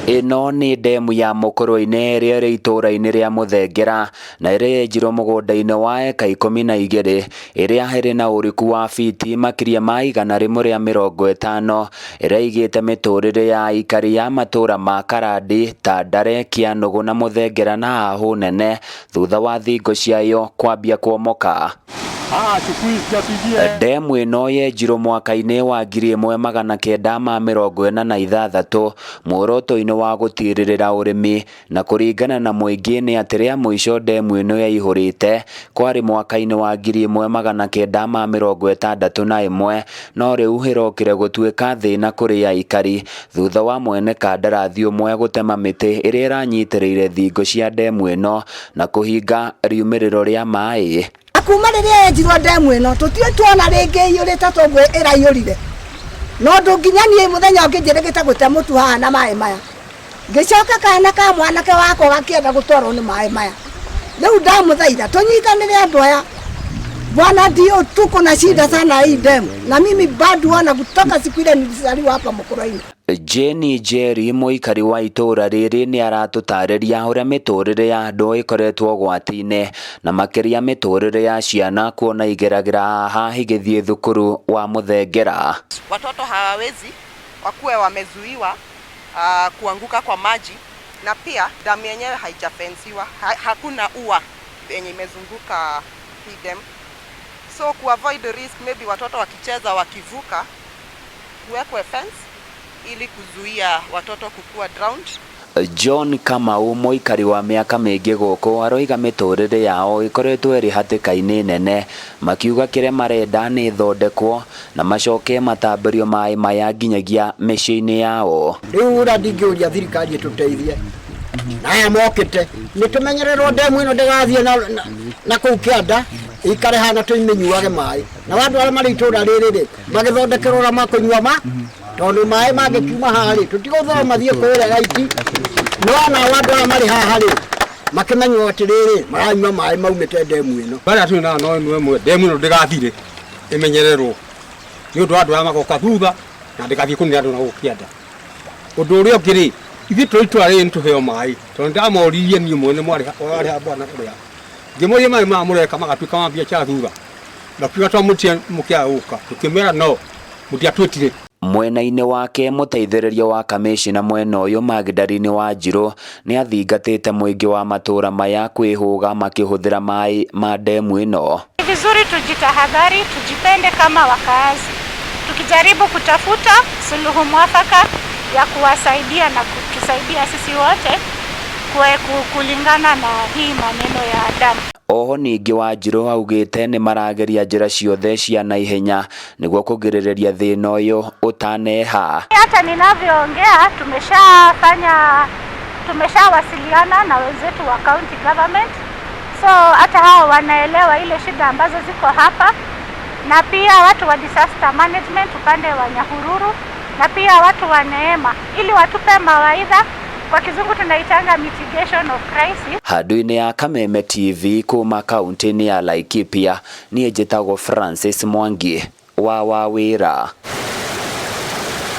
Ĩno nĩ ndemu ya Mũkũrwe-inĩ ĩrĩa ĩrĩ itũũra-inĩ rĩa Mũthengera na ĩrĩa yenjirwo mũgũnda-inĩ wa eka 12 ĩrĩa ĩrĩ na ũriku wa fiti makĩria ma 150 ĩrĩa ĩigĩte mĩtũrĩre ya aikari a matũũra ma Karandi, Tandare, Kĩanũgũ na Mũthengera na hahũ nene thutha wa thingo ciayo kwambia kuomoka. Ndemu ĩno yenjirwo mwaka-inĩ wa 1986 muoroto-inĩ wa gũtirĩrĩra ũrĩmi na kũringana na mũingĩ nĩ atĩ rĩa mũico ndemu ĩno yaihũrĩte kwarĩ mwaka-inĩ wa 1961 no rĩu ĩrokire gũtuĩka thĩna kũrĩ aikari thutha wa mwene kandarathi ũmwe gũtema mĩtĩ ĩrĩa ĩranyitĩrĩire thingo cia ndemu ĩno na kũhinga riumĩrĩro rĩa maĩ. Na kuma rĩrĩa yenjirwo ndemu ĩno tũtirĩ tuona rĩngĩ ĩiyũrĩte ta ũguo ĩraiyũrire, na ũndũ nginya niĩ mũthenya ũngĩ njĩrĩgĩte gũte mũtu haha na maĩ maya, ngĩcoka kana ka mwanake wakwa gakĩenda gũtwarwo nĩ maĩ maya. Rĩu ndamũthaitha tũnyitanĩre andũ aya. Bwana ndio tuko na shida sana hii demu, na mimi bado wana kutoka siku ile nilizaliwa hapa Mukurweini. Jane Njeri mũikari wa itũũra rĩrĩ nĩ aratũtarĩria ũrĩa mĩtũrĩre ya andũ ĩkoretwo ũgwati-inĩ na makĩria mĩtũrĩre ya ciana kuona igeragĩra haha igĩthiĩ thukuru wa Mũthengera. Watoto hawawezi wakuwe wamezuiwa kuanguka kwa maji, na pia damu yenyewe haijafensiwa, hakuna ua yenye imezunguka hii dam, so ku avoid risk, maybe watoto wakicheza wakivuka, kuwekwe fence ili kuzuia watoto kukua drowned. John Kamau mũikari wa mĩaka mĩingĩ gũkũ aroiga mĩtũrĩre yao ĩkoretwo ĩrĩ hatĩka-inĩ nene makiuga kĩrĩa marenda nĩ ĩthondekwo na macoke matambĩrio maĩ maya nginyagia mĩciĩ-inĩ yao. Rĩu ũrĩa ndingĩũria thirikari ĩtũteithie na aya mokĩte nĩ tũmenyererwo ndemu ĩno ndĩgathiĩ na kũu kĩanda ĩikare hana tũmĩnyuage maĩ na andũ arĩa marĩ itũũra rĩrĩ rĩ magĩthondekerwo ũrĩa makũnyua ma tondũ maĩ mangĩkiuma haha rĩ tũtigũthoma mathiĩ kũrĩa gaiti no nao andũ aya marĩ haha rĩ makĩmenywo atĩrĩrĩ maranyua maĩ maumĩte ndemu ĩno. Bara twĩ nayo no ĩmwe ĩmwe, ndemu ĩno ndĩgathire ĩmenyererwo nĩ ũndũ wa andũ arĩa magoka thutha na ndĩgathiĩ kũnina andũ na gũkũ kĩanda. Ũndũ ũrĩa ũngĩ rĩ, ithuĩ tũrĩ itũra rĩrĩ nĩ tũheo maĩ tondũ nĩndamoririe niĩ mwene mwarĩ ha bwana kũrĩa ngĩmoria maĩ maya mũreka magatuĩka ma biacara thutha makiuga twamũtia mũkĩaga gũka tũkĩmera no mũtiatwĩtire. Mwena-inĩ wake mũteithĩrĩria wa kamĩcina mwena ũyũ Magdalene Wanjirũ nĩ athingatĩte mũingĩ wa matũũra maya kwĩhũga makĩhũthĩra maĩ ma ndemu ĩno. Ni vizuri tujitahadhari, tujipende kama wakaazi, tukijaribu kutafuta suluhu mwafaka ya kuwasaidia na kutusaidia sisi wote kulingana na hii maneno ya damu. Oho ningĩ Wanjirũ augĩte nĩ marageria njĩra ciothe cia naihenya nĩguo kũgirĩrĩria thĩna ũyũ ũtaneha. Hata ninavyoongea tumeshawasiliana na wenzetu wa county government, so hata hao wanaelewa ile shida ambazo ziko hapa, na pia watu wa disaster management upande wa Nyahururu na pia watu wa Neema, ili watupe mawaidha. Kwa kizungu tunaitanga mitigation of crisis. Handũ-inĩ ya Kameme TV kuma kaunti-inĩ ya Laikipia, niĩ njĩtagwo Francis Mwangi wa Wawĩra.